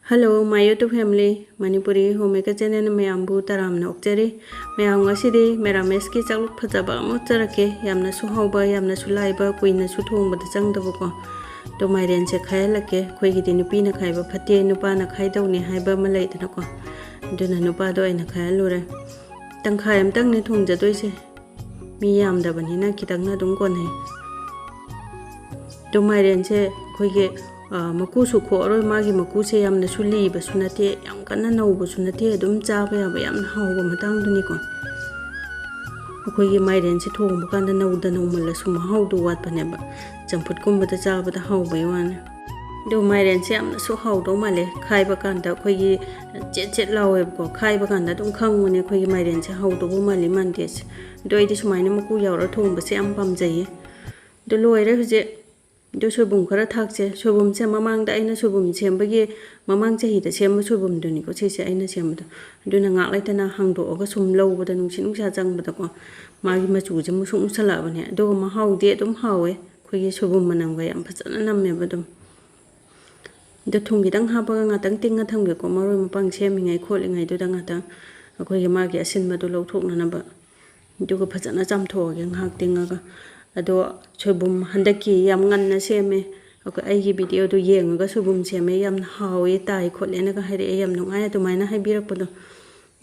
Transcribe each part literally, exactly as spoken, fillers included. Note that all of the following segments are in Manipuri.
Hello, my YouTube family, Manipuri Homemaker channel ꯃꯌꯥꯝꯕꯨ ꯇꯔꯥꯝꯅ ꯑꯣꯛꯆꯔꯤ꯫ ꯃꯌꯥꯝ, ꯉꯁꯤꯗꯤ ꯃꯦꯔꯥꯃꯦꯁꯀꯤ ꯆꯥꯛꯂꯨꯛ ꯐꯖꯕ ꯑꯃ ꯎꯠꯆꯔꯛꯀꯦ꯫ ꯌꯥꯝꯅꯁꯨ ꯍꯥꯎꯕ, ꯌꯥꯝꯅꯁꯨ ꯂꯥꯏꯕ, ꯀꯨꯏꯅꯁꯨ ꯊꯣꯡꯕꯗ ꯆꯪꯗꯕꯀꯣ꯫ ꯑꯗꯣ ꯃꯥꯏꯔꯦꯟꯁꯦ ꯈꯥꯏꯍꯜꯂꯛꯀꯦ꯫ ꯑꯩꯈꯣꯏꯒꯤꯗꯤ ꯅꯨꯄꯤꯅ ꯈꯥꯏꯕ ꯐꯠꯇꯦ, ꯅꯨꯄꯥꯅ ꯈꯥꯏꯗꯧꯅꯦ ꯍꯥꯏꯕ ꯑꯃ ꯂꯩꯗꯅꯀꯣ꯫ ꯑꯗꯨꯅ ꯅꯨꯄꯥꯗꯣ ꯑꯩꯅ ꯈꯥꯏꯍꯜꯂꯨꯔꯦ꯫ ꯇꯪꯈꯥꯏ ꯑꯃꯇꯪꯅꯦ ꯊꯣꯡꯖꯗꯣꯏꯁꯦ꯫ ꯃꯤ ꯌꯥꯝꯗꯕꯅꯤꯅ ꯈꯤꯇꯪꯅ ꯑꯗꯨꯝ ꯀꯣꯟꯅꯩ꯫ ꯑꯗꯣ ꯃꯥꯏꯔꯦꯟꯁꯦ ꯑꯩꯈꯣꯏꯒꯤ, ꯑ, ꯃꯀꯨꯁꯨ ꯈꯣꯛꯑꯔꯣꯏ꯫ ꯃꯥꯒꯤ ꯃꯀꯨꯁꯦ ꯌꯥꯝꯅꯁꯨ ꯂꯤꯕꯁꯨ ꯅꯠꯇꯦ, ꯌꯥꯝ ꯀꯟꯅ ꯅꯧꯕꯁꯨ ꯅꯠꯇꯦ, ꯑꯗꯨꯝ ꯆꯥꯕ ꯌꯥꯕ ꯌꯥꯝꯅ ꯍꯥꯎꯕ ꯃꯇꯥꯡꯗꯨꯅꯤꯀꯣ꯫ ꯑꯩꯈꯣꯏꯒꯤ ꯃꯥꯏꯔꯦꯟꯁꯦ ꯊꯣꯡꯕ ꯀꯥꯟꯗ ꯅꯧꯗ ꯅꯧꯃꯜꯂꯁꯨ ꯃꯍꯥꯎꯗꯣ ꯋꯥꯠꯄꯅꯦꯕ꯫ ꯆꯝꯐꯨꯠꯀꯨꯝꯕꯗ ꯆꯥꯕꯗ ꯍꯥꯎꯕꯩ ꯋꯥꯅꯤ꯫ ꯑꯗꯣ ꯃꯥꯏꯔꯦꯟꯁꯦ ꯌꯥꯝꯅꯁꯨ ꯍꯥꯎꯗꯧ ꯃꯥꯜꯂꯦ꯫ ꯈꯥꯏꯕ ꯀꯥꯟꯗ ꯑꯩꯈꯣꯏꯒꯤ ꯆꯦꯠ ꯆꯦꯠ ꯂꯥꯎꯋꯦꯕꯀꯣ꯫ ꯈꯥꯏꯕ ꯀꯥꯟꯗ ꯑꯗꯨꯝ ꯈꯪꯕꯅꯦ ꯑꯩꯈꯣꯏꯒꯤ ꯃꯥꯏꯔꯦꯟꯁꯦ ꯍꯥꯎꯗꯧꯕ ꯃꯥꯜꯂꯤ ꯃꯥꯟꯗꯦꯁꯦ꯫ ꯑꯗꯣ ꯑꯩꯗꯤ ꯁꯨꯃꯥꯏꯅ ꯃꯀꯨ ꯌꯥꯎꯔ ꯊꯣꯡꯕꯁꯦ ꯌꯥꯝ ꯄꯥꯝꯖꯩꯌꯦ꯫ ꯑꯗꯣ ꯂꯣꯏꯔꯦ ꯍꯧꯖꯤꯛ꯫ ꯑꯗꯣ ꯁꯣꯏꯕꯨꯝ ꯈꯔ ꯊꯥꯛꯁꯦ꯫ ꯁꯣꯏꯕꯨꯝꯁꯦ ꯃꯃꯥꯡꯗ ꯑꯩꯅ ꯁꯣꯏꯕꯨꯝ ꯁꯦꯝꯕꯒꯤ ꯃꯃꯥꯡ ꯆꯍꯤꯗ ꯁꯦꯝꯕ ꯁꯣꯏꯕꯨꯝꯗꯨꯅꯤꯀꯣ ꯁꯤꯁꯦ ꯑꯩꯅ ꯁꯦꯝꯕꯗꯣ꯫ ꯑꯗꯨꯅ ꯉꯥꯛ ꯂꯩꯇꯅ ꯍꯥꯡꯗꯣꯛꯑꯒ ꯁꯨꯝ ꯂꯧꯕꯗ ꯅꯨꯡꯁꯤꯠ ꯅꯨꯡꯁꯥ ꯆꯪꯕꯗꯀꯣ ꯃꯥꯒꯤ ꯃꯆꯨꯁꯦ ꯃꯨꯁꯨꯛ ꯃꯨꯁꯜꯂꯛꯑꯕꯅꯦ꯫ ꯑꯗꯨꯒ ꯃꯍꯥꯎꯗꯤ ꯑꯗꯨꯝ ꯍꯥꯎꯋꯦ꯫ ꯑꯩꯈꯣꯏꯒꯤ ꯁꯣꯏꯕꯨꯝ ꯃꯅꯝꯒ ꯌꯥꯝ ꯐꯖꯅ ꯅꯝꯃꯦꯕ ꯑꯗꯨꯝ꯫ ꯑꯗꯣ ꯊꯨꯝ ꯈꯤꯇꯪ ꯍꯥꯞꯄꯒ ꯉꯥꯛꯇꯪ ꯇꯤꯡꯉ ꯊꯝꯒꯦꯀꯣ, ꯃꯔꯣꯏ ꯃꯄꯥꯡ ꯁꯦꯝꯃꯤꯉꯩ ꯈꯣꯠꯂꯤꯉꯩꯗꯨꯗ ꯉꯥꯛꯇꯪ ꯑꯩꯈꯣꯏꯒꯤ ꯃꯥꯒꯤ ꯑꯁꯤꯟꯕꯗꯣ ꯂꯧꯊꯣꯛꯅꯅꯕ꯫ ꯑꯗꯨꯒ ꯐꯖꯅ ꯆꯥꯝꯊꯣꯛꯑꯒꯦ ꯉꯥꯏꯍꯥꯛ ꯇꯤꯡꯉꯒ꯫ ꯑꯗꯣ ꯁꯣꯏꯕꯨꯝ ꯍꯟꯗꯛꯀꯤ ꯌꯥꯝ ꯉꯟꯅ ꯁꯦꯝꯃꯦ꯫ ꯑꯩꯈꯣꯏ, ꯑꯩꯒꯤ ꯚꯤꯗꯤꯑꯣꯗꯣ ꯌꯦꯡꯉꯒ ꯁꯣꯏꯕꯨꯝ ꯁꯦꯝꯃꯦ, ꯌꯥꯝꯅ ꯍꯥꯎꯋꯦ, ꯇꯥꯏ ꯈꯣꯠꯂꯦꯅꯒ ꯍꯥꯏꯔꯛꯑꯦ꯫ ꯌꯥꯝ ꯅꯨꯡꯉꯥꯏ ꯑꯗꯨꯃꯥꯏꯅ ꯍꯥꯏꯕꯤꯔꯛꯄꯗꯣ꯫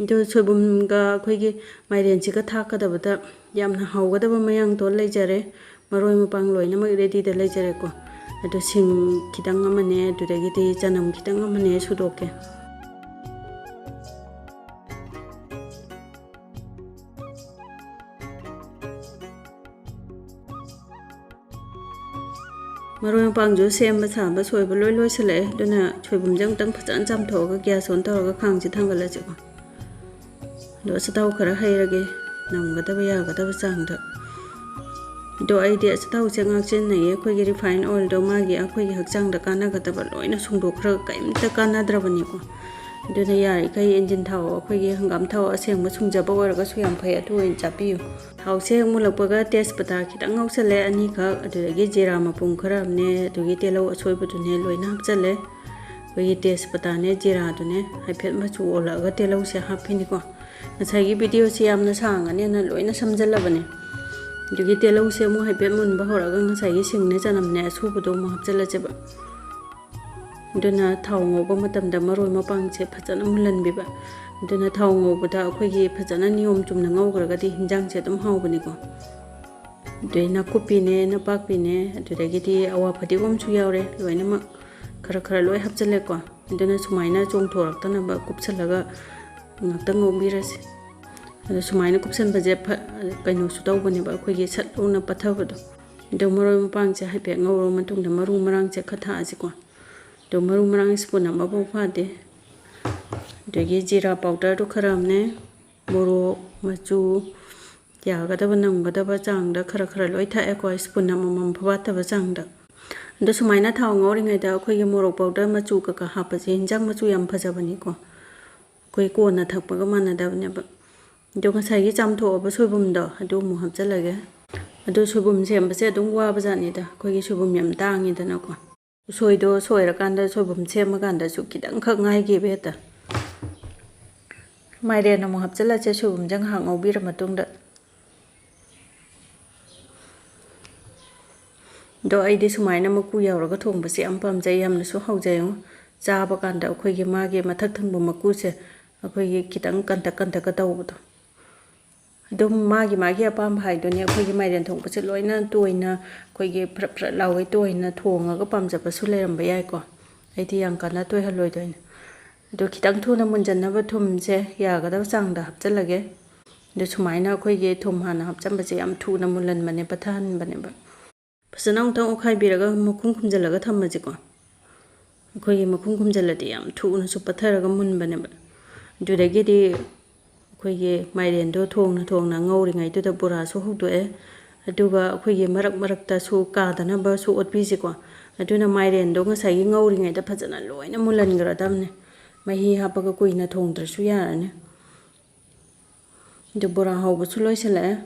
ꯑꯗꯣ ꯁꯣꯏꯕꯨꯝꯒ ꯑꯩꯈꯣꯏꯒꯤ ꯃꯥꯏꯔꯦꯟꯁꯤꯒ ꯊꯥꯛꯀꯗꯕꯗ ꯌꯥꯝꯅ ꯍꯥꯎꯒꯗꯕ ꯃꯌꯥꯡꯇꯣꯟ ꯂꯩꯖꯔꯦ꯫ ꯃꯔꯣꯏ ꯃꯄꯥꯡ ꯂꯣꯏꯅꯃꯛ ꯔꯦꯗꯤꯗ ꯂꯩꯖꯔꯦꯀꯣ꯫ ꯑꯗꯣ ꯁꯤꯡ ꯈꯤꯇꯪ ꯑꯃꯅꯦ, ꯑꯗꯨꯗꯒꯤꯗꯤ ꯆꯅꯝ ꯈꯤꯇꯪ ꯑꯃꯅꯦ ꯁꯨꯗꯣꯛꯀꯦ꯫ ꯃꯔꯣꯏ ꯃꯄꯥꯡꯁꯨ ꯁꯦꯝꯕ ꯁꯥꯕ ꯁꯣꯏꯕ ꯂꯣꯏ ꯂꯣꯏꯁꯤꯜꯂꯛꯑꯦ꯫ ꯑꯗꯨꯅ ꯁꯣꯏꯕꯨꯝꯁꯦ ꯑꯃꯨꯛꯇꯪ ꯐꯖꯅ ꯆꯥꯝꯊꯣꯛꯑꯒ gas on ꯇꯧꯔꯒ ꯈꯥꯡꯁꯦ ꯊꯥꯡꯒꯠꯂꯁꯤꯀꯣ꯫ ꯑꯗꯣ ꯑꯆꯥꯊꯥꯎ ꯈꯔ ꯍꯩꯔꯒꯦ, ꯅꯝꯒꯗꯕ ꯌꯥꯒꯗꯕ ꯆꯥꯡꯗ꯫ ꯑꯗꯣ ꯑꯩꯗꯤ ꯑꯆꯥꯊꯥꯎꯁꯦ ꯉꯥꯛ ꯁꯤꯖꯤꯟꯅꯩꯌꯦ꯫ ꯑꯩꯈꯣꯏꯒꯤ refine oilꯗꯣ ꯃꯥꯒꯤ ꯑꯩꯈꯣꯏꯒꯤ ꯍꯛꯆꯥꯡꯗ ꯀꯥꯟꯅꯒꯗꯕ ꯂꯣꯏꯅ ꯁꯨꯡꯗꯣꯛꯈ꯭ꯔꯒ ꯀꯔꯤꯝꯇ ꯀꯥꯟꯅꯗ꯭ꯔꯕꯅꯤꯀꯣ꯫ ꯑꯗꯨꯅ ꯌꯥꯔꯤꯈꯩ engine ꯊꯥꯎ, ꯑꯩꯈꯣꯏꯒꯤ ꯍꯪꯒꯥꯝ ꯊꯥꯎ ꯑꯁꯦꯡꯕ ꯁꯨꯡꯖꯕ ꯑꯣꯏꯔꯒꯁꯨ ꯌꯥꯝ ꯐꯩ, ꯑꯗꯨ ꯑꯣꯏꯅ ꯆꯥꯕꯤꯌꯨ꯫ ꯊꯥꯎꯁꯦ ꯍꯦꯛ ꯃꯨꯜꯂꯛꯄꯒ ꯇꯦꯖꯄꯇꯥ ꯈꯤꯇꯪ ꯉꯧꯁꯜꯂꯦ, ꯑꯅꯤꯈꯛ, ꯑꯗꯨꯗꯒꯤ ꯖꯤꯔꯥ ꯃꯄꯨꯝ ꯈꯔ ꯑꯃꯅꯦ, ꯑꯗꯨꯒꯤ ꯇꯤꯜꯍꯧ ꯑꯁꯣꯏꯕꯗꯨꯅꯦ ꯂꯣꯏꯅ ꯍꯥꯞꯆꯜꯂꯦ꯫ ꯑꯩꯈꯣꯏꯒꯤ ꯇꯦꯖꯄꯇꯥꯅꯦ, ꯖꯤꯔꯥꯗꯨꯅꯦ ꯍꯥꯏꯐꯦꯠ ꯃꯆꯨ ꯑꯣꯜꯂꯛꯑꯒ ꯇꯤꯜꯍꯧꯁꯦ ꯍꯥꯞꯄꯤꯅꯤꯀꯣ꯫ ꯉꯁꯥꯏꯒꯤ ꯚꯤꯗꯤꯑꯣꯁꯤ ꯌꯥꯝꯅ ꯁꯥꯡꯉꯅꯦꯅ ꯂꯣꯏꯅ ꯁꯝꯖꯜꯂꯕꯅꯦ꯫ ꯑꯗꯨꯒꯤ ꯇꯤꯜꯍꯧꯁꯦ ꯑꯃꯨꯛ ꯍꯥꯏꯐꯦꯠ ꯃꯨꯟꯕ ꯍꯧꯔꯛꯑꯒ ꯉꯁꯥꯏꯒꯤ ꯁꯤꯡꯅꯦ, ꯆꯅꯝꯅꯦ, ꯑꯁꯨꯕꯗꯣ ꯑꯃꯨꯛ ꯍꯥꯞꯆꯤꯜꯂꯁꯦꯕ꯫ ꯑꯗꯨꯅ ꯊꯥꯎ ꯉꯧꯕ ꯃꯇꯝꯗ ꯃꯔꯣꯏ ꯃꯄꯥꯡꯁꯦ ꯐꯖꯅ ꯃꯨꯜꯍꯟꯕꯤꯕ꯫ ꯑꯗꯨꯅ ꯊꯥꯎ ꯉꯧꯕꯗ ꯑꯩꯈꯣꯏꯒꯤ ꯐꯖꯅ ꯅꯤꯌꯣꯝ ꯆꯨꯝꯅ ꯉꯧꯈ꯭ꯔꯒꯗꯤ ꯍꯤꯟꯖꯥꯡꯁꯦ ꯑꯗꯨꯝ ꯍꯥꯎꯕꯅꯤꯀꯣ꯫ ꯑꯗꯨꯗꯩ ꯅꯥꯀꯨꯞꯄꯤꯅꯦ, ꯅꯄꯥꯛꯄꯤꯅꯦ, ꯑꯗꯨꯗꯒꯤꯗꯤ ꯑꯋꯥ ꯐꯗꯤꯒꯣꯝꯁꯨ ꯌꯥꯎꯔꯦ꯫ ꯂꯣꯏꯅꯃꯛ ꯈꯔ ꯈꯔ ꯂꯣꯏ ꯍꯥꯞꯆꯤꯜꯂꯦꯀꯣ꯫ ꯑꯗꯨꯅ ꯁꯨꯃꯥꯏꯅ ꯆꯣꯡꯊꯣꯔꯛꯇꯅꯕ ꯀꯨꯞꯁꯜꯂꯒ ꯉꯥꯛꯇꯪ ꯉꯧꯕꯤꯔꯁꯤ꯫ ꯑꯗꯣ ꯁꯨꯃꯥꯏꯅ ꯀꯨꯞꯁꯟꯕꯁꯦ ꯐ-, ꯀꯩꯅꯣꯁꯨ ꯇꯧꯕꯅꯦꯕ, ꯑꯩꯈꯣꯏꯒꯤ ꯁꯠ ꯂꯥꯎꯅ ꯄꯠꯊꯕꯗꯣ꯫ ꯑꯗꯣ ꯃꯔꯣꯏ ꯃꯄꯥꯡꯁꯦ ꯍꯥꯏꯐꯦꯠ ꯉꯧꯔꯕ ꯃꯇꯨꯡꯗ ꯃꯔꯨ ꯃꯔꯥꯡꯁꯦ ꯈꯔ ꯊꯥꯛꯑꯁꯤꯀꯣ꯫ ꯑꯗꯣ ꯃꯔꯨ ꯃꯔꯥꯡ ꯁ꯭ꯄꯨꯟ ꯑꯃꯐꯥꯎ ꯐꯥꯗꯦ꯫ ꯑꯗꯒꯤ ꯖꯤꯔꯥ ꯄꯥꯎꯗꯔꯗꯨ ꯈꯔ ꯑꯃꯅꯦ, ꯃꯣꯔꯣꯛ, ꯃꯆꯨ, ꯌꯥꯒꯗꯕ ꯅꯝꯒꯗꯕ ꯆꯥꯡꯗ ꯈꯔ ꯈꯔ ꯂꯣꯏ ꯊꯥꯛꯑꯦꯀꯣ, ꯁ꯭ꯄꯨꯟ ꯑꯃꯃꯝ ꯐꯥꯎ ꯋꯥꯠꯇꯕ ꯆꯥꯡꯗ꯫ ꯑꯗꯣ ꯁꯨꯃꯥꯏꯅ ꯊꯥꯎ ꯉꯧꯔꯤꯉꯩꯗ ꯑꯩꯈꯣꯏꯒꯤ ꯃꯣꯔꯣꯛ ꯄꯥꯎꯗꯔ ꯃꯆꯨ ꯀꯀꯥ ꯍꯥꯞꯄꯁꯦ ꯍꯤꯟꯖꯥꯡ ꯃꯆꯨ ꯌꯥꯝ ꯐꯖꯕꯅꯤꯀꯣ꯫ ꯑꯩꯈꯣꯏ ꯀꯣꯟꯅ ꯊꯛꯄꯒ ꯃꯥꯟꯅꯗꯕꯅꯦꯕ꯫ ꯑꯗꯣ ꯉꯁꯥꯏꯒꯤ ꯆꯥꯝꯊꯣꯛꯑꯕ ꯁꯣꯏꯕꯨꯝꯗꯣ ꯑꯗꯨ ꯑꯃꯨꯛ ꯍꯥꯞꯆꯤꯜꯂꯒꯦ꯫ ꯑꯗꯣ ꯁꯣꯏꯕꯨꯝ ꯁꯦꯝꯕꯁꯦ ꯑꯗꯨꯝ ꯋꯥꯕꯖꯥꯠꯅꯤꯗ, ꯑꯩꯈꯣꯏꯒꯤ ꯁꯣꯏꯕꯨꯝ ꯌꯥꯝ ꯇꯥꯡꯉꯤꯗꯅꯀꯣ꯫ ꯎꯁꯣꯏꯗꯣ ꯁꯣꯏꯔꯀꯥꯟꯗ ꯁꯣꯏꯕꯨꯝ ꯁꯦꯝꯃꯀꯥꯟꯗꯁꯨ ꯈꯤꯇꯪꯈꯛ ꯉꯥꯏꯈꯤꯕ ꯍꯦꯛꯇ꯫ ꯃꯥꯏꯔꯦꯟ ꯑꯃꯨꯛ ꯍꯥꯞꯆꯤꯜꯂꯁꯦ ꯁꯣꯏꯕꯨꯝꯁꯦ ꯉꯥꯏꯍꯥꯛ ꯉꯧꯕꯤꯔ ꯃꯇꯨꯡꯗ꯫ ꯑꯗꯣ ꯑꯩꯗꯤ ꯁꯨꯃꯥꯏꯅ ꯃꯀꯨ ꯌꯥꯎꯔꯒ ꯊꯣꯡꯕꯁꯦ ꯌꯥꯝ ꯄꯥꯝꯖꯩ, ꯌꯥꯝꯅꯁꯨ ꯍꯥꯎꯖꯩꯉꯣ꯫ ꯆꯥꯕ ꯀꯥꯟꯗ ꯑꯩꯈꯣꯏꯒꯤ ꯃꯥꯒꯤ ꯃꯊꯛ ꯊꯪꯕ ꯃꯀꯨꯁꯦ ꯑꯩꯈꯣꯏꯒꯤ ꯈꯤꯇꯪ ꯀꯟꯇꯛ ꯀꯟꯇꯛꯀ ꯇꯧꯕꯗꯣ꯫ ꯑꯗꯨꯝ ꯃꯥꯒꯤ ꯃꯥꯒꯤ ꯑꯄꯥꯝꯕ ꯍꯥꯏꯗꯨꯅꯤ꯫ ꯑꯩꯈꯣꯏꯒꯤ ꯃꯥꯏꯔꯦꯟ ꯊꯣꯡꯕꯁꯦ ꯂꯣꯏꯅ ꯇꯣꯏꯅ ꯑꯩꯈꯣꯏꯒꯤ ꯐ꯭ꯔꯠ ꯐ꯭ꯔꯠ ꯂꯥꯎꯒꯩ ꯇꯣꯏꯅ ꯊꯣꯡꯉꯒ ꯄꯥꯝꯖꯕꯁꯨ ꯂꯩꯔꯝꯕ ꯌꯥꯏꯀꯣ꯫ ꯑꯩꯗꯤ ꯌꯥꯝ ꯀꯟꯅ ꯇꯣꯏꯍꯜꯂꯣꯏꯗꯣꯏꯅꯦ꯫ ꯑꯗꯣ ꯈꯤꯇꯪ ꯊꯨꯅ ꯃꯨꯟꯖꯟꯅꯕ ꯊꯨꯝꯁꯦ ꯌꯥꯒꯗꯕ ꯆꯥꯡꯗ ꯍꯥꯞꯆꯤꯜꯂꯒꯦ꯫ ꯑꯗꯣ ꯁꯨꯃꯥꯏꯅ ꯑꯩꯈꯣꯏꯒꯤ ꯊꯨꯝ ꯍꯥꯟꯅ ꯍꯥꯞꯆꯟꯕꯁꯦ ꯌꯥꯝ ꯊꯨꯅ ꯃꯨꯜꯍꯟꯕꯅꯦ, ꯄꯠꯊꯍꯟꯕꯅꯦꯕ꯫ ꯐꯖꯅ ꯑꯃꯨꯛꯇꯪ ꯑꯣꯠꯈꯥꯏꯕꯤꯔꯒ ꯃꯈꯨꯝ ꯈꯨꯝꯖꯤꯜꯂꯒ ꯊꯝꯃꯁꯤꯀꯣ꯫ ꯑꯩꯈꯣꯏꯒꯤ ꯃꯈꯨꯝ ꯈꯨꯝꯖꯤꯜꯂꯗꯤ ꯌꯥꯝ ꯊꯨꯅꯁꯨ ꯄꯠꯊꯔꯒ ꯃꯨꯟꯕꯅꯦꯕ꯫ ꯑꯗꯨꯗꯒꯤꯗꯤ ꯑꯩꯈꯣꯏꯒꯤ ꯃꯥꯏꯔꯦꯟꯗꯣ ꯊꯣꯡꯅ ꯊꯣꯡꯅ ꯉꯧꯔꯤꯉꯩꯗꯨꯗ ꯕꯣꯔꯥꯁꯨ ꯍꯧꯗꯣꯛꯑꯦ꯫ ꯑꯗꯨꯒ ꯑꯩꯈꯣꯏꯒꯤ ꯃꯔꯛ ꯃꯔꯛꯇꯁꯨ ꯀꯥꯗꯅꯕꯁꯨ ꯑꯣꯠꯄꯤꯁꯤꯀꯣ꯫ ꯑꯗꯨꯅ ꯃꯥꯏꯔꯦꯟꯗꯣ ꯉꯁꯥꯏꯒꯤ ꯉꯧꯔꯤꯉꯩꯗ ꯐꯖꯅ ꯂꯣꯏꯅ ꯃꯨꯜꯍꯟꯈ꯭ꯔꯗꯕꯅꯦ꯫ ꯃꯍꯤ ꯍꯥꯞꯄꯒ ꯀꯨꯏꯅ ꯊꯣꯡꯗ꯭ꯔꯁꯨ ꯌꯥꯔꯅꯤ꯫ ꯑꯗꯨ ꯕꯣꯔꯥ ꯍꯧꯕꯁꯨ ꯂꯣꯏꯁꯤꯜꯂꯛꯑꯦ꯫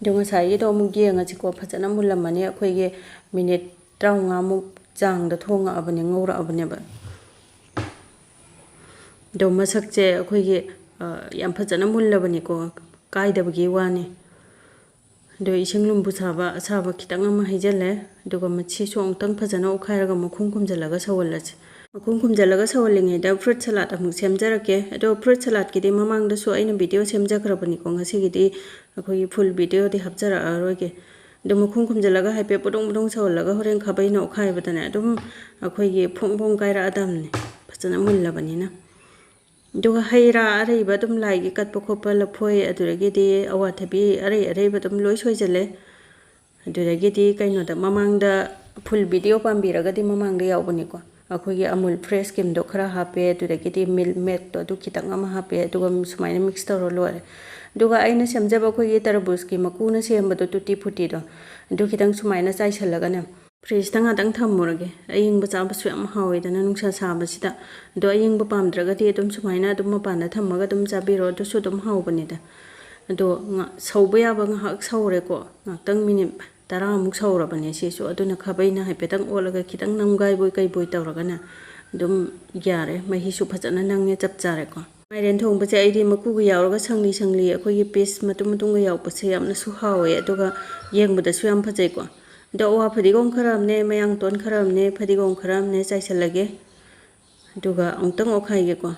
ꯑꯗꯨ ꯉꯁꯥꯏꯒꯤꯗꯣ ꯑꯃꯨꯛ ꯌꯦꯡꯉꯁꯤꯀꯣ, ꯐꯖꯅ ꯃꯨꯜꯂꯝꯃꯅꯤ꯫ ꯑꯩꯈꯣꯏꯒꯤ ꯃꯤꯅꯤꯠ ꯇꯔꯥꯃꯉꯥꯃꯨꯛ ꯆꯥꯡꯗ ꯊꯣꯡꯉꯛꯑꯕꯅꯦ, ꯉꯧꯔꯛꯑꯕꯅꯦꯕ꯫ ꯑꯗꯣ ꯃꯁꯛꯁꯦ ꯑꯩꯈꯣꯏꯒꯤ, ꯑ, ꯌꯥꯝ ꯐꯖꯅ ꯃꯨꯜꯂꯕꯅꯤꯀꯣ, ꯀꯥꯏꯗꯕꯒꯤ ꯋꯥꯅꯤ꯫ ꯑꯗꯣ ꯏꯁꯤꯡ ꯂꯨꯝꯕꯨ ꯁꯥꯕ ꯑꯁꯥꯕ ꯈꯤꯇꯪ ꯑꯃ ꯍꯩꯖꯤꯜꯂꯦ꯫ ꯑꯗꯨꯒ ꯃꯁꯤꯁꯨ ꯑꯃꯨꯛꯇꯪ ꯐꯖꯅ ꯑꯣꯠꯈꯥꯏꯔꯒ ꯃꯈꯨꯝ ꯈꯨꯝꯖꯤꯜꯂꯒ ꯁꯧꯍꯜꯂꯁꯤ꯫ ꯃꯈꯨꯝ ꯈꯨꯝꯖꯤꯜꯂꯒ ꯁꯧꯍꯜꯂꯤꯉꯩꯗ fruit salad ꯑꯃꯨꯛ ꯁꯦꯝꯖꯔꯛꯀꯦ꯫ ꯑꯗꯣ fruit saladꯀꯤꯗꯤ ꯃꯃꯥꯡꯗꯁꯨ ꯑꯩꯅ video ꯁꯦꯝꯖꯈ꯭ꯔꯕꯅꯤꯀꯣ, ꯉꯁꯤꯒꯤꯗꯤ ꯑꯩꯈꯣꯏꯒꯤ full videoꯗꯤ ꯍꯥꯞꯆꯔꯛꯑꯔꯣꯏꯒꯦ꯫ ꯑꯗꯣ ꯃꯈꯨꯝ ꯈꯨꯝꯖꯤꯜꯂꯒ ꯍꯥꯏꯐꯦꯠ ꯕꯨꯗꯨꯡ ꯕꯨꯗꯨꯡ ꯁꯧꯍꯜꯂꯒ ꯍꯣꯔꯦꯟ ꯈꯥꯕꯩꯅ ꯑꯣꯠꯈꯥꯏꯕꯗꯅꯦ ꯑꯗꯨꯝ ꯑꯩꯈꯣꯏꯒꯤ ꯐꯣꯡ ꯐꯣꯡ ꯀꯥꯏꯔꯛꯑꯗꯕꯅꯦ, ꯐꯖꯅ ꯃꯨꯜꯂꯕꯅꯤꯅ꯫ ꯑꯗꯨꯒ ꯍꯩ ꯔꯥ ꯑꯔꯩꯕ ꯑꯗꯨꯝ ꯂꯥꯏꯒꯤ ꯀꯠꯄ ꯈꯣꯠꯄ ꯂꯐꯣꯏ, ꯑꯗꯨꯗꯒꯤꯗꯤ ꯑꯋꯥꯊꯕꯤ ꯑꯔꯩ ꯑꯔꯩꯕ ꯑꯗꯨꯝ ꯂꯣꯏ ꯁꯣꯏꯖꯜꯂꯦ꯫ ꯑꯗꯨꯗꯒꯤꯗꯤ ꯀꯩꯅꯣꯗ ꯃꯃꯥꯡꯗ full video ꯄꯥꯝꯕꯤꯔꯒꯗꯤ ꯃꯃꯥꯡꯗ ꯌꯥꯎꯕꯅꯤꯀꯣ꯫ ꯑꯩꯈꯣꯏꯒꯤ Amul fresh creamꯗꯣ ꯈꯔ ꯍꯥꯞꯄꯦ, ꯑꯗꯨꯗꯒꯤꯗꯤ milk maidꯇꯣ ꯑꯗꯨ ꯈꯤꯇꯪ ꯑꯃ ꯍꯥꯞꯄꯦ, ꯑꯗꯨꯒ ꯁꯨꯃꯥꯏꯅ mix ꯇꯧꯔ ꯂꯣꯏꯔꯦ꯫ ꯑꯗꯨꯒ ꯑꯩꯅ ꯁꯦꯝꯖꯕ ꯑꯩꯈꯣꯏꯒꯤ ꯇꯔꯕꯨꯖꯀꯤ ꯃꯀꯨꯅ ꯁꯦꯝꯕꯗꯣ, tutti fruttiꯗꯣ, ꯑꯗꯨ ꯈꯤꯇꯪ ꯁꯨꯃꯥꯏꯅ ꯆꯥꯏꯁꯜꯂꯒꯅꯦ, fridgeꯇ ꯉꯥꯛꯇꯪ ꯊꯝꯃꯨꯔꯒꯦ꯫ ꯑꯏꯪꯕ ꯆꯥꯕꯁꯨ ꯌꯥꯝ ꯍꯥꯎꯋꯦꯗꯅ ꯅꯨꯡꯁꯥ ꯁꯥꯕꯁꯤꯗ꯫ ꯑꯗꯣ ꯑꯏꯪꯕ ꯄꯥꯝꯗ꯭ꯔꯒꯗꯤ ꯑꯗꯨꯝ ꯁꯨꯃꯥꯏꯅ ꯑꯗꯨꯝ ꯃꯄꯥꯟꯗ ꯊꯝꯃꯒ ꯑꯗꯨꯝ ꯆꯥꯕꯤꯔꯣ, ꯑꯗꯨꯁꯨ ꯑꯗꯨꯝ ꯍꯥꯎꯕꯅꯤꯗ꯫ ꯑꯗꯣ ꯉ-, ꯁꯧꯕ ꯌꯥꯕ ꯉꯥꯏꯍꯥꯛ ꯁꯧꯔꯦꯀꯣ, ꯉꯥꯏꯍꯥꯛꯇꯪ minute ꯇꯔꯥꯃꯨꯛ ꯁꯧꯔꯕꯅꯦ ꯁꯤꯁꯨ꯫ ꯑꯗꯨꯅ ꯈꯥꯕꯩꯅ ꯍꯥꯏꯐꯦꯠꯇꯪ ꯑꯣꯠꯂꯒ ꯈꯤꯇꯪ ꯅꯝꯒꯥꯏꯕꯣꯏ ꯀꯩꯕꯣꯏ ꯇꯧꯔꯒꯅꯦ ꯑꯗꯨꯝ ꯌꯥꯔꯦ, ꯃꯍꯤꯁꯨ ꯐꯖꯅ ꯅꯪꯉꯦ, ꯆꯞ ꯆꯥꯔꯦꯀꯣ꯫ ꯃꯥꯏꯔꯦꯟ ꯊꯣꯡꯕꯁꯦ ꯑꯩꯗꯤ ꯃꯀꯨꯒ ꯌꯥꯎꯔꯒ ꯁꯪꯂꯤ ꯁꯪꯂꯤ ꯑꯩꯈꯣꯏꯒꯤ piece ꯃꯇꯨꯝ ꯃꯇꯨꯝꯒ ꯌꯥꯎꯕꯁꯦ ꯌꯥꯝꯅꯁꯨ ꯍꯥꯎꯋꯦ, ꯑꯗꯨꯒ ꯌꯦꯡꯕꯗꯁꯨ ꯌꯥꯝ ꯐꯖꯩꯀꯣ꯫ ꯑꯗꯣ ꯑꯋꯥ ꯐꯗꯤꯒꯣꯝ ꯈꯔ ꯑꯃꯅꯦ, ꯃꯌꯥꯡꯇꯣꯟ ꯈꯔ ꯑꯃꯅꯦ, ꯐꯗꯤꯒꯣꯝ ꯈꯔ ꯑꯃꯅꯦ ꯆꯥꯏꯁꯜꯂꯒꯦ꯫ ꯑꯗꯨꯒ ꯑꯃꯨꯛꯇꯪ ꯑꯣꯠꯈꯥꯏꯒꯦꯀꯣ꯫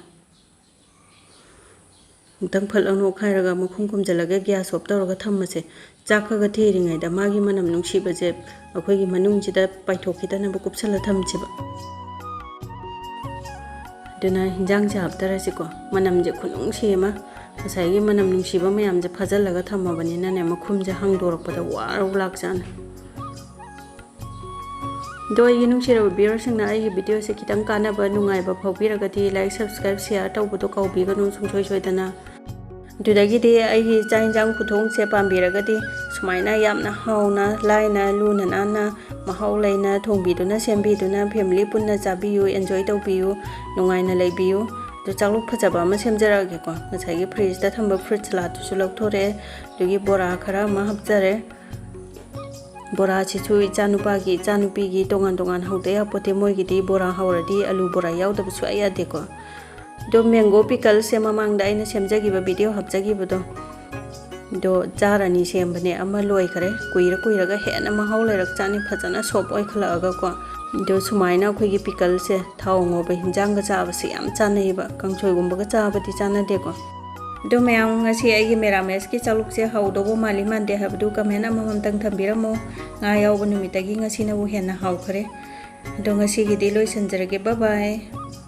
ꯑꯃꯨꯛꯇꯪ ꯐꯠ ꯂꯥꯎꯅ ꯑꯣꯠꯈꯥꯏꯔꯒ ꯃꯈꯨꯝ ꯈꯨꯝꯖꯤꯜꯂꯒ gas off ꯇꯧꯔꯒ ꯊꯝꯃꯁꯦ꯫ ꯆꯥꯛ ꯈꯔ ꯈꯔ ꯊꯤꯔꯤꯉꯩꯗ ꯃꯥꯒꯤ ꯃꯅꯝ ꯅꯨꯡꯁꯤꯕꯁꯦ ꯑꯩꯈꯣꯏꯒꯤ ꯃꯅꯨꯡꯁꯤꯗ ꯄꯥꯏꯊꯣꯛꯈꯤꯗꯅꯕ ꯀꯨꯞꯁꯜꯂ ꯊꯝꯁꯦꯕ꯫ ꯑꯗꯨꯅ ꯍꯤꯟꯖꯥꯡꯁꯦ ꯍꯥꯞꯇꯔꯁꯤꯀꯣ꯫ ꯃꯅꯝꯁꯦ ꯈꯨꯅꯨꯡꯁꯤ ꯑꯃ, ꯉꯁꯥꯏꯒꯤ ꯃꯅꯝ ꯅꯨꯡꯁꯤꯕ ꯃꯌꯥꯝꯁꯦ ꯐꯥꯖꯤꯜꯂꯒ ꯊꯝꯃꯕꯅꯤꯅꯅꯦ, ꯃꯈꯨꯝꯁꯦ ꯍꯥꯡꯗꯣꯔꯛꯄꯗ ꯋꯥꯔꯧ ꯂꯥꯛꯆꯥꯅꯤ꯫ ꯑꯗꯣ ꯑꯩꯒꯤ ꯅꯨꯡꯁꯤꯔꯕ viewerꯁꯤꯡꯅ ꯑꯩꯒꯤ videoꯁꯦ ꯈꯤꯇꯪ ꯀꯥꯟꯅꯕ ꯅꯨꯡꯉꯥꯏꯕ ꯐꯥꯎꯕꯤꯔꯒꯗꯤ like, subscribe, share ꯇꯧꯕꯗꯣ ꯀꯥꯎꯕꯤꯒꯅꯨ ꯁꯨꯡꯁꯣꯏ ꯁꯣꯏꯗꯅ꯫ ꯑꯗꯨꯗꯒꯤꯗꯤ ꯑꯩꯒꯤ ꯆꯥꯛ ꯌꯦꯟꯁꯥꯡ ꯈꯨꯊꯣꯡꯁꯦ ꯄꯥꯝꯕꯤꯔꯒꯗꯤ ꯁꯨꯃꯥꯏꯅ ꯌꯥꯝꯅ ꯍꯥꯎꯅ, ꯂꯥꯏꯅ, ꯂꯨꯅ ꯅꯥꯟꯅ, ꯃꯍꯥꯎ ꯂꯩꯅ ꯊꯣꯡꯕꯤꯗꯨꯅ, ꯁꯦꯝꯕꯤꯗꯨꯅ family ꯄꯨꯟꯅ ꯆꯥꯕꯤꯌꯨ, enjoy ꯇꯧꯕꯤꯌꯨ, ꯅꯨꯡꯉꯥꯏꯅ ꯂꯩꯕꯤꯌꯨ꯫ ꯑꯗꯨ ꯆꯥꯛꯂꯨꯛ ꯐꯖꯕ ꯑꯃ ꯁꯦꯝꯖꯔꯛꯑꯒꯦꯀꯣ꯫ ꯉꯁꯥꯏꯒꯤ fridgeꯇ ꯊꯝꯕ fruit saladꯇꯨꯁꯨ ꯂꯧꯊꯣꯔꯛꯑꯦ꯫ ꯑꯗꯨꯒꯤ ꯕꯣꯔꯥ ꯈꯔ ꯑꯃ ꯍꯥꯞꯆꯔꯦ꯫ ꯕꯣꯔꯥꯁꯤꯁꯨ ꯏꯆꯥꯅꯨꯄꯥꯒꯤ, ꯏꯆꯥꯅꯨꯄꯤꯒꯤ ꯇꯣꯉꯥꯟ ꯇꯣꯉꯥꯟ ꯍꯧꯗ ꯌꯥꯄꯣꯠꯇꯦ꯫ ꯃꯣꯏꯒꯤꯗꯤ ꯕꯣꯔꯥ ꯍꯧꯔꯗꯤ ꯑꯂꯨ ꯕꯣꯔꯥ ꯌꯥꯎꯗꯕ ꯁꯨꯡꯌꯥ ꯌꯥꯗꯦꯀꯣ꯫ ꯑꯗꯣ mango pickleꯁꯦ ꯃꯃꯥꯡꯗ ꯑꯩꯅ ꯁꯦꯝꯖꯈꯤꯕ video ꯍꯥꯞꯆꯈꯤꯕꯗꯣ, ꯑꯗꯣ jar ꯑꯅꯤ ꯁꯦꯝꯕꯅꯦ, ꯑꯃ ꯂꯣꯏꯈꯔꯦ꯫ ꯀꯨꯏꯔ ꯀꯨꯏꯔꯒ ꯍꯦꯟꯅ ꯃꯍꯥꯎ ꯂꯩꯔꯛꯆꯥꯠꯅꯤ, ꯐꯖꯅ soft ꯑꯣꯏꯈꯠꯂꯛꯑꯒꯀꯣ꯫ ꯑꯗꯣ ꯁꯨꯃꯥꯏꯅ ꯑꯩꯈꯣꯏꯒꯤ pickleꯁꯦ ꯊꯥꯎ ꯉꯧꯕ ꯍꯤꯟꯖꯥꯡꯒ ꯆꯥꯕꯁꯦ ꯌꯥꯝ ꯆꯥꯟꯅꯩꯌꯦꯕ, ꯀꯥꯡꯁꯣꯏꯒꯨꯝꯕꯒ ꯆꯥꯕꯗꯤ ꯆꯥꯟꯅꯗꯦꯀꯣ꯫ ꯑꯗꯣ ꯃꯌꯥꯝ, ꯉꯁꯤ ꯑꯩꯒꯤ ꯃꯦꯔꯥꯃꯦꯁꯀꯤ ꯆꯥꯂꯨꯛꯁꯦ ꯍꯧꯗꯧꯕ ꯃꯥꯜꯂꯤ ꯃꯥꯟꯗꯦ ꯍꯥꯏꯕꯗꯨ comment ꯑꯃꯃꯝꯇꯪ ꯊꯝꯕꯤꯔꯝꯃꯣ꯫ ꯉꯥ ꯌꯥꯎꯕ ꯅꯨꯃꯤꯠꯇꯒꯤ ꯉꯁꯤꯅꯕꯨ ꯍꯦꯟꯅ ꯍꯥꯎꯈꯔꯦ꯫ ꯑꯗꯣ ꯉꯁꯤꯒꯤꯗꯤ ꯂꯣꯏꯁꯤꯟꯖꯔꯒꯦ꯫ Bye bye꯫